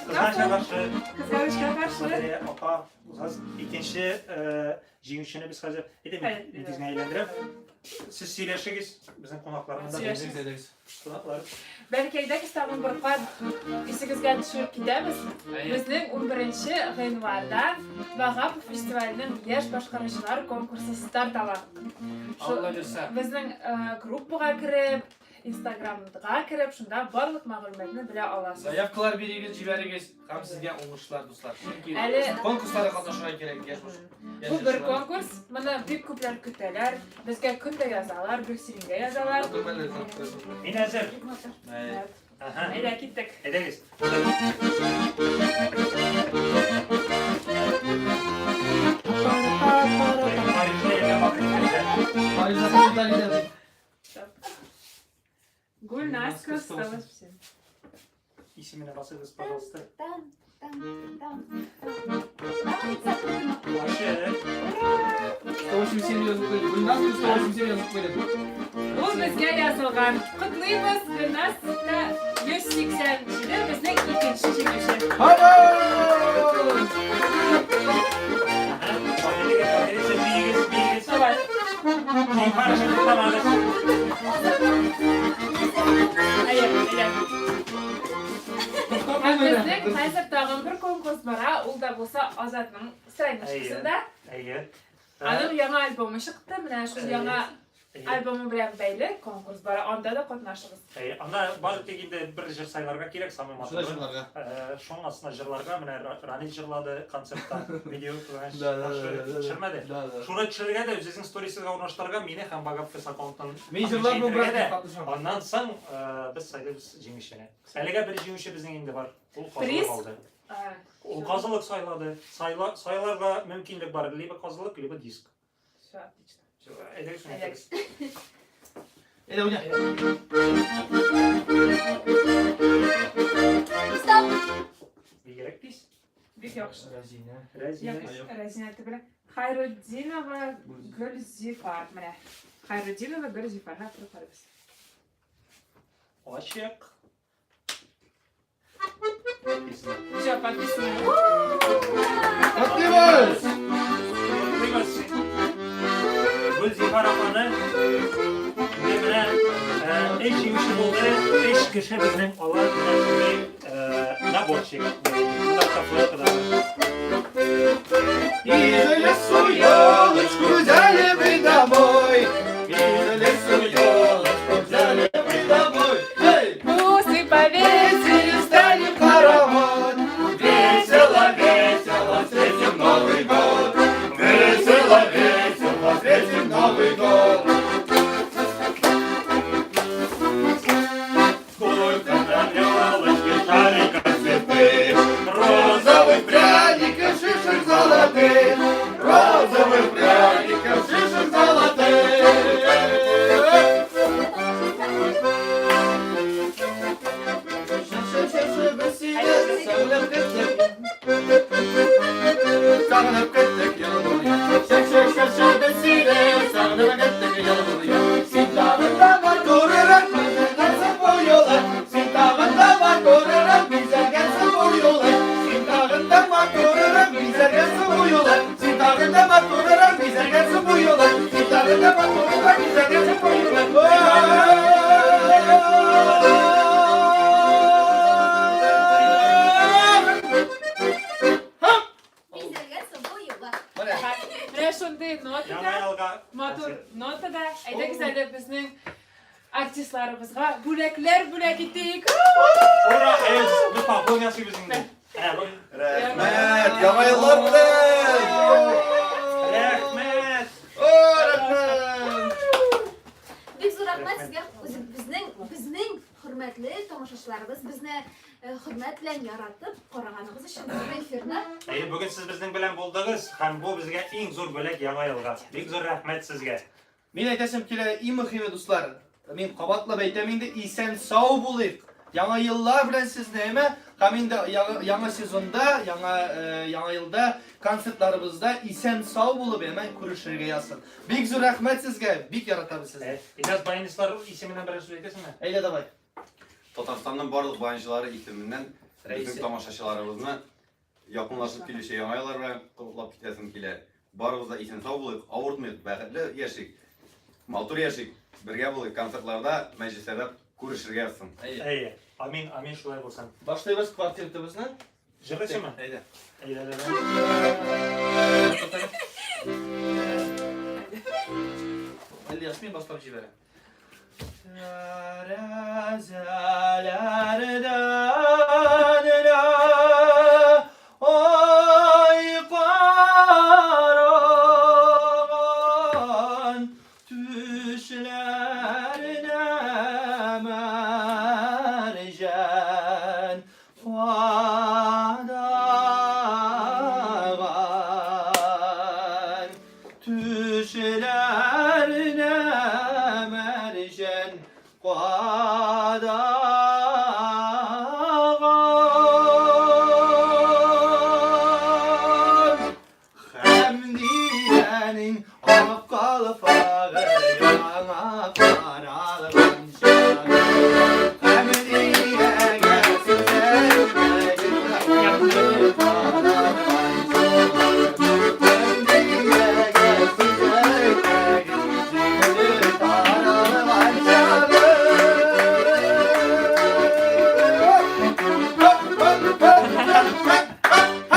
Кызганычка каршы, Кызганычка каршы. Кадрия апа, узгаз икенче э, җиңүчене без хәзер әйдә мин мин тиз генә әйләндерәм. Сез сөйләшегез, безнең кунаклар монда. Сөйләшегез. Әйдәгез. Кунаклар. Бәлки әйдәгез тагын бер кат исегезгә төшереп китәбез. Безнең 11 гыйнварда Вагапов фестиваленең яшь башкаручылар конкурсы старт ала. Шу- Алла бирсә. Безнең э, группага кереп, Инстаграмга кереп, шунда барлык мәгълүматны белә аласыз. Заявкалар бирегез, җибәрегез һәм сезгә уңышлар, дуслар. Чөнки Әле конкурсларда катнашырга кирәк, яшь баш. яшь бу бер җырчылар. конкурс, моны бик күпләр көтәләр. Безгә көн дә язалар, Гөлсирингә язалар. Мин әзер. Әй. Аһа. Әйдә киттек. Әйдәгез. Парижда йөргән вакыт хәзер. Парижда Италиядә. Гульнаска 187. Исеменә басыгыз, пожалуйста. Там, там, там, там. Там закрыто. Ачык. 187 язып куйды. Гульназ 187 язып куйды. Ул безгә язылган. Котлыйбыз, Гөлназ та 187 безнең икенче җиңүче. Vamos! Аһа. Кадрия, Кадрия, сез биегез, биегез. Давай. Зинһар өчен туктамагыз. Әйе, әйе. Һәм безнең хәзер тагын бер конкурс бара, ул да булса Азатның страничкасында. Әйе. Аның яңа альбомы чыкты, менә шул Әйе. яңа Әйе. альбомы белән бәйле конкурс бара, анда да катнашыгыз. Әйе, анда бары тик инде бер җыр сайларга кирәк, самый Шунда матуры. җырларга. Э, Шуның астына җырларга, менә Ранис җырлады концертта, видео Да, да, да, да, да. төшермәде. Да, да. Шуны төшерергә дә үзегезнең сторисыгызга урнаштырырга, мине һәм Багап Фест аккаунтын Мин җырлармын, отмечать итәргә брат, дә. катнашам. Аннан соң э, без сайлыйбыз җиңүчене. Әлегә бер җиңүче безнең инде бар. Ул казылык Приз? алды. А, Ул казылык сайлады. Сайла, сайларга мөмкинлек бар. Либо казылык, либо диск. Всё, отлично. Всё, Әйдәгез, шуны Әйдәгез. әйтәбез. Әйдә, уйна. Стоп. Бигрәк тиз. Бик яхшы. Разина. Рәзинә. Юк, Рәзинә түгел. Хайрутдинова Гөлзифар. Менә. Хайрутдинова Гөлзифарга кереп карыйбыз. Ачык. Всё, подписано. Котлыйбыз! Котлыйбыз. Гөлзифар апаны инде менә э, өч җиңүче булды. Өч кеше безнең алар менә шундый э, наборчик. Монда статуэтка да бар. Из лесу елочку взяли мы домой. Из лесу елочку взяли мы домой. Эй! Бусы повесили, Стали в хоровод. Весело, весело встретим Новый год. Весело, весело встретим Новый год. Сколько на елочке шариков цветы, Розовых пряников, шишек золотых, Розовых пряников, шишек золотых. Сагынып киттек. Сагынып киттек yıl boyu. Şek şek şek şek besile. Сагынып киттек yıl boyu. Син тагын да матуррак бизәгәнсең бу юлы. Син тагын да матуррак бизәгәнсең бу юлы. Син тагын да матуррак бизәгәнсең бу юлы. Син тагын да матуррак бизәгәнсең бу юлы. Син тагын да матуррак бизәгәнсең бу юлы. Бизәгәнсең бу юлы. Менә шундый Яңа нотада, елга матур нотада. Әйдәгез әле безнең артистларыбызга бүләкләр бүләк итик. Ура! Әйе, без поклон ясыйбыз инде. Ә, бу- Рәхмәт! Яңа еллар белән! Рәхмәт! О, рәхмәт! Хөрмәтле тамашачыларыбыз, безне э, хөрмәт белән яратып караганыгыз өчен туры эфирны. Әйе, бүген сез безнең белән булдыгыз һәм бу безгә иң зур бүләк Яңа елга. Бик зур рәхмәт сезгә. Мин әйтәсем килә, иң мөхиме, дуслар, мин кабатлап әйтәм инде, исән-сау булыйк. Яңа еллар белән сезне, әйме? Һәм инде яңа сезонда, яңа э, яңа елда концертларыбызда исән-сау булып, әйме, күрешергә язсын. Бик зур рәхмәт сезгә, бик яратабыз сезне. Э, Ильяс баянистлар исеменнән берәр сүз әйтәсеңме? Әйдә, давай. Татарстанның барлык баянчылары исеменнән Рәисе. безнең тамашачыларыбызны Якынлашып килүче яңа еллар белән котлап китәсем килә. Барыбыз да исән-сау булыйк, авыртмыйк, бәхетле яшик, матур яшик, бергә булыйк, концертларда, мәҗлесләрдә күрешергә язсын. Әйе. Әйе. Амин, амин шулай булсын. Башлыйбыз квартетыбызны. Җырлыйсыңмы? Әйдә. Әйдә, әйдә. Әле Ясмин башлап җибәрә. Ай караган төшләренә мәрҗән кадаган. Төшләренә мәрҗән кадаган. Хәмдиянең ак калфагы яңа каралган чагы. Хәмдиягә сүз әйтмәгез, яңа каралган чагы. Хәмдиягә сүз әйтмәгез, җиңел таралган чагы. Хоп, хоп, хоп, хоп, хоп, хоп.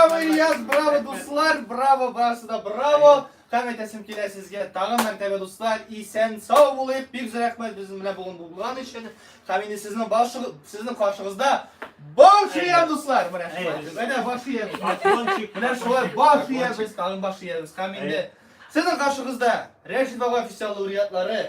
Браво, Ильяс, браво, дуслар, браво, барысы да браво. Һәм әйтәсем килә сезгә тагын мәртәбә дуслар, исән сау булыйк. Бик зур рәхмәт безнең белән бүген булган өчен. Һәм инде сезнең башы, сезнең каршыгызда баш иям дуслар. Менә шулай. Менә баш иябез. Менә шулай баш иябез, тагын баш иябез. Һәм инде сезнең каршыгызда Рәшит бабай фестиваль лауреатлары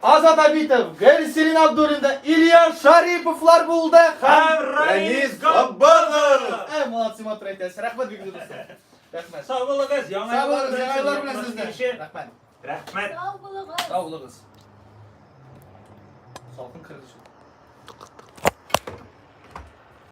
Азат Абитов, Гөлсирин Абдуллин да Илья Шариповлар булды һәм Рәнис Габбаров! Ә, молодцы, матур әйтәсез. Рәхмәт бик зур дуслар. Рәхмәт. Сау булыгыз, яңа Сау булыгыз, яңа еллар белән сезне. Рәхмәт. Рәхмәт. Сау булыгыз. Сау булыгыз. Салкын керде.